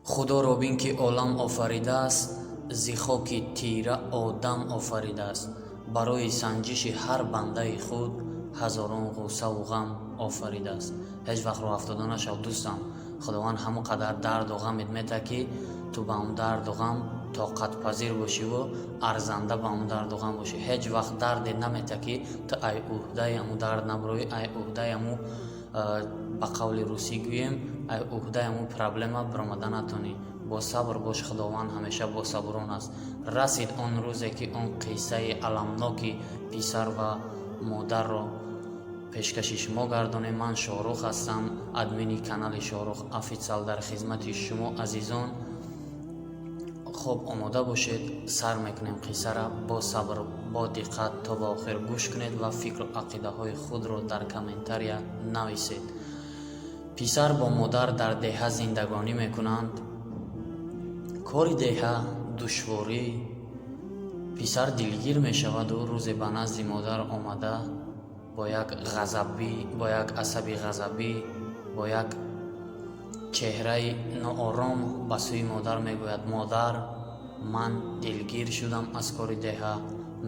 Худоро бин, ки олам офаридааст, зи хоки тира одам офаридааст. Барои санҷиши ҳар бандаи худ ҳазорон ғуссаву ғам офаридааст. Ҳеҷ вақт роҳафтода нашав, дӯстам. Худованд ҳамон қадар дарду ғамет мета, ки ту ба он дарду ғам тоқатпазир бошиву арзанда ба он дарду ғам бошӣ. Ҳеҷ вақт дарде намета, ки ту ай уҳдаи ҳамун дард набуроӣ, ай уҳдаи ҳамун, ба қавли русӣ гӯем, ай уҳдаи ҳамун проблема баромада натонӣ. Бо сабр бош, Худованд ҳамеша бо сабурон аст. Расид он рӯзе, ки он қиссаи аламноки писар ва модарро пешкаши шумо гардонем. Ман Шоҳрух ҳастам, админи канали Шоҳрух Офитсиал, дар хизмати шумо, азизон. Хуб, омода бошед, сар мекунем қиссара. Бо сабр, бо диққат то ба охир гӯш кунед ва фикру ақидаҳои худро дар комментария нависед. Писар бо модар дар деҳа зиндагонӣ мекунанд. Кори деҳа, душворӣ. Писар дилгир мешаваду рӯзе ба назди модар омада, бо як ғазабӣ, бо як асаби ғазабӣ, бо як чеҳраи ноором ба сӯи модар мегӯяд: «Модар, ман дилгир шудам аз кори деҳа,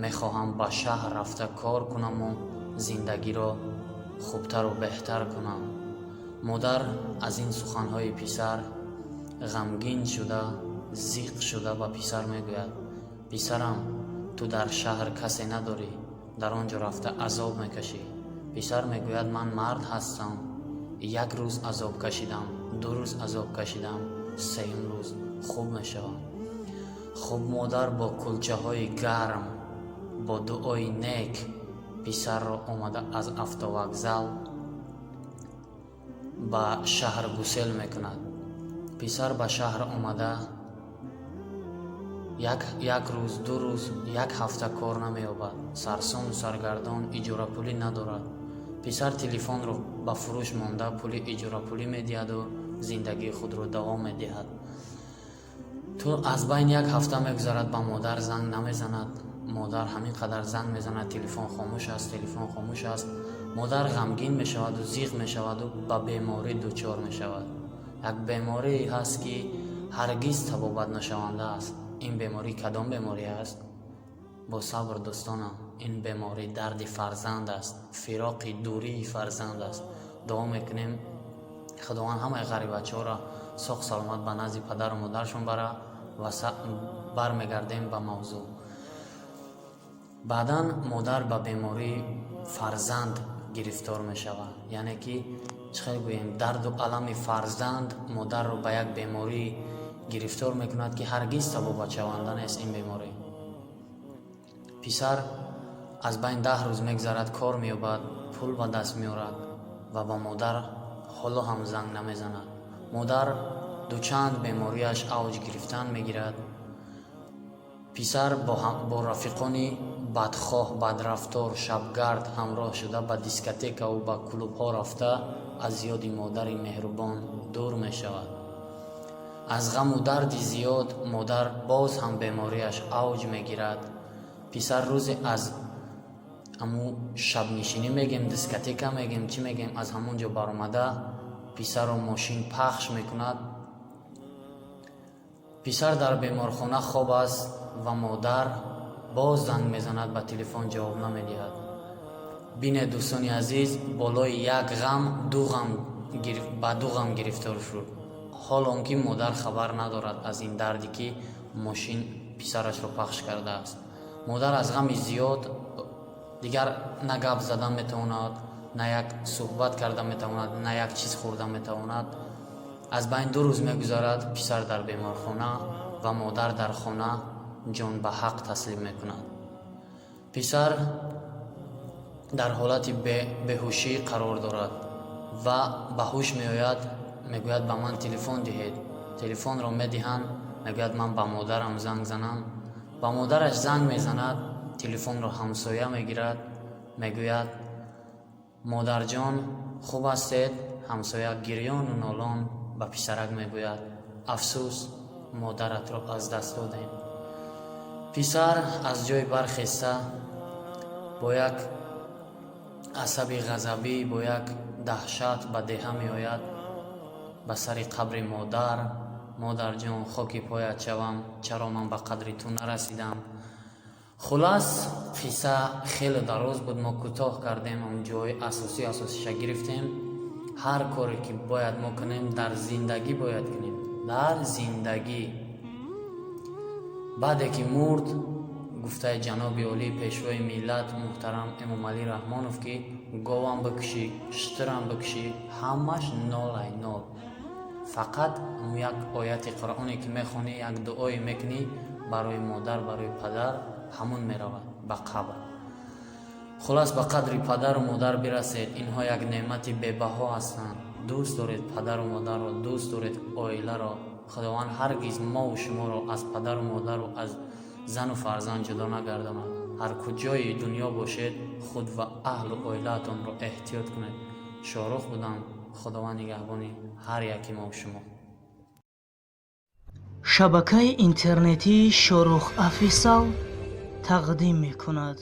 мехоҳам ба шаҳр рафта кор кунаму зиндагиро хубтару беҳтар кунам». Модар аз ин суханҳои писар ғамгин шуда, зиқ шуда, ба писар мегӯяд: «Писарам, ту дар шаҳр касе надорӣ, дар он ҷо рафта азоб мекашӣ». Писар мегӯяд: «Ман мард ҳастам, як рӯз азоб кашидам, 2 рӯз азоб кашидам, сеюм рӯз хуб мешавам». Хуб, модар бо кулчаҳои гарм, бо дуои нек писарро омада аз автовокзал ба шаҳр гусел мекунад. Писар ба шаҳр омада, як рӯз, 2 рӯз, як ҳафта кор намеёбад. Сарсону саргардон, иҷорапулӣ надорад. Писар телефонро ба фурӯш монда, пули иҷорапулӣ медиҳаду зиндагии худро давом медиҳад. То аз байни як ҳафта мегузарад, ба модар занг намезанад. Модар ҳамин қадар занг мезанад, телефон хомӯш аст, телефон хомӯш аст. Модар ғамгин мешаваду зиқ мешаваду ба беморӣ дучор мешавад. Як беморие ҳаст, ки ҳаргиз табобат нашаванда аст. Ин беморӣ кадом беморӣ аст? Бо сабр, дӯстонам. Ин беморӣ дарди фарзанд аст, фироқи дурии фарзанд аст. Дуо мекунем, Худованд ҳамаи ғарибачаҳоро соғ саломат ба назди падару модарашон бара. Ва бармегардем ба мавзӯъ. Баъдан модар ба бемории фарзанд гирифтор мешавад, яъне ки чӣ хел гӯем, дарду алами фарзанд модарро ба як беморӣ гирифтор мекунад, ки ҳаргиз табобатшаванда нест ин беморӣ. Писар аз байни 10 рӯз мегузарад, кор меёбад, пул ба даст меорад ва ба модар ҳоло ҳам занг намезанад. Модар дучанд бемориаш авҷ гирифтан мегирад. Писар бо рафиқони бадхоҳ, бадрафтор, шабгард ҳамроҳ шуда, ба дискотекаву ба клубҳо рафта, аз ёди модари меҳрубон дур мешавад. Аз ғаму дарди зиёд модар боз ҳам бемориаш авҷ мегирад. Писар рӯзе аз ҳамун шабнишинӣ мегем, дискотека мегем, чӣ мегем, аз ҳамон ҷо баромада, писарро мошин пахш мекунад. Писар дар беморхона хоб аст ва модар боз занг мезанад, ба телефон ҷавоб намедиҳад. Бинед, дӯстони азиз, болои як ғам ду ғам, ба ду ғам гирифтор шуд, ҳол он ки модар хабар надорад аз ин дарде, ки мошин писарашро пахш кардааст. Модар аз ғами зиёд дигар на гап задан метавонад, на як суҳбат карда метавонад, на як чиз хӯрда метавонад. Аз байни 2 рӯз мегузарад, писар дар беморхона ва модар дар хона ҷон ба ҳақ таслим мекунад. Писар дар ҳолати беҳушӣ қарор дорад ва ба ҳуш меояд. Мегӯяд: «Ба ман телефон диҳед». Телефонро медиҳанд. Мегӯяд: «Ман ба модарам занг занам». Ба модараш занг мезанад, телефонро ҳамсоя мегирад. Мегӯяд: «Модарҷон, хуб ҳастед?» Ҳамсоя гирёну нолон ба писарак мегӯяд: «Афсӯс, модаратро аз даст додем». Писар аз ҷой бархеста, бо як асаби ғазабӣ, бо як даҳшат ба деҳа меояд, ба сари қабри модар. Модарҷон, хоки поят шавам, чаро ман ба қадри ту нарасидам? Хулас, қисса хеле дароз буд, мо кӯтоҳ кардем, он ҷои асосӣ асосиша гирифтем. Ҳар коре ки бояд мо кунем дар зиндагӣ, бояд кунем дар зиндагӣ. Баъде ки мурд, гуфтаи ҷаноби олӣ, пешвои миллат муҳтарам Эмомалӣ Раҳмонов, ки говам бикушӣ, шутурам бикушӣ, ҳамаш нолай нол. Фақат як ояти Қуръоне ки мехонӣ, як дуое мекунӣ барои модар, барои падар, ҳамун меравад ба қабр. Хулас, ба қадри падару модар бирасед. Инҳо як неъмати бебаҳо ҳастанд. Дӯст доред падару модарро, дӯст доред оиларо. Худованд ҳаргиз мову шуморо аз падару модару аз зану фарзанд ҷудо нагардонад. Ҳар куҷои дунё бошед, худ ва аҳлу оилаатонро эҳтиёт кунед. Шорух будам. Худованд нигаҳбони ҳар яки мову шумо. Шабакаи интернетии Шорух Офисал тақдим мекунад.